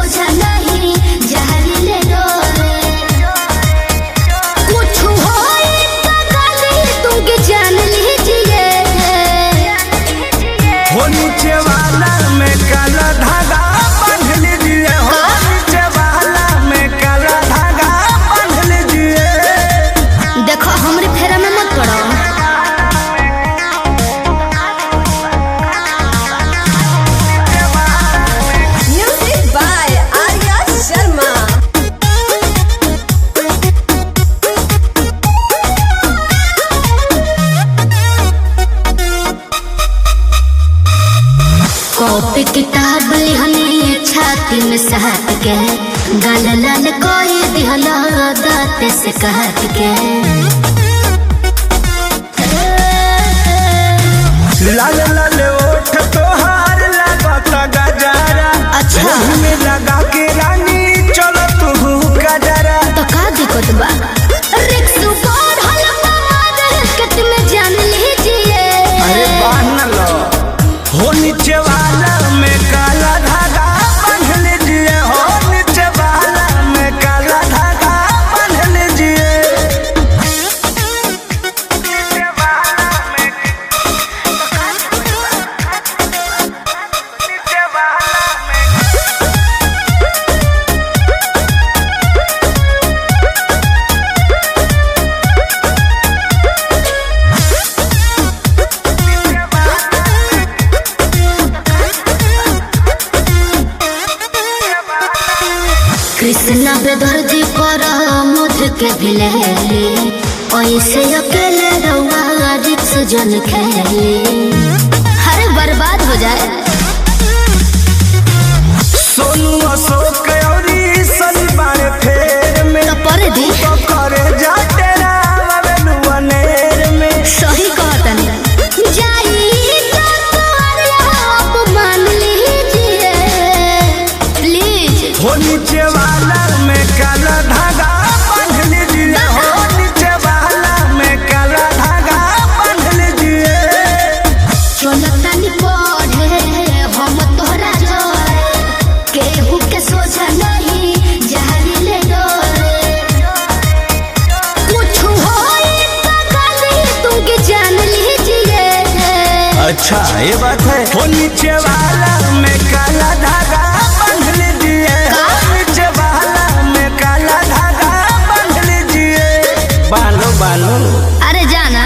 सोझा नहीं जहरीले डोरे। कुछ होए तो गाली तुमके जान लीजिए। हो नीचे वाला में काला धागा बांध लीजिए, हो नीचे वाला में काला धागा बांध लीजिए। देखो हमरे फेरा में मत पड़ो। Music by Arya Sharma. Copy किताब लिहनी छाती में साथ के, गाल लाल कोई दिहला दांत से काट के। लाल लाल ओठ तोहार लागत गजरा। अच्छा। मुंह में लगा के रानी चलो तू गजरा। तो का दिक्कत बा? रिक्स बढ़ल बा मार्केट में जान लीजिए। अरे बांध लो, हो नीचे वाला में काला धागा बांध लीजिए, हो नीचे वाला में काला धागा बांध लीजिए। नीचे वाला में, नीचे वाला में। कृष्णा बेदर्दी पर मुझ के भिलेली, ऐसे अकेले रउआ रिक्स जन खेली, अरे बर्बाद हो जाए। सोनू अशोक औरी शनिवार फेर में, तो परे दी। तो करे जा तेरा बवेलुअनेर में। सही कहतनी जाई तो तोहरा आप मान लीजिए प्लीज। हो नीचे वाला में काला धागा बांध लीजिए, हो नीचे वाला में काला धागा बांध लीजिए। चलतनी पढ़े हम तोहरा जोरे, केहू के सोझा नहीं जहरीले डोरे। कुछ होए तो गाली तुमके जान लीजिए। अच्छा ये बात है। हो नीचे वाला में काला धागा बांध लीजिए, हो नीचे वाला में काला धागा बांध लीजिए। बांधो बांधो। अरे जाना।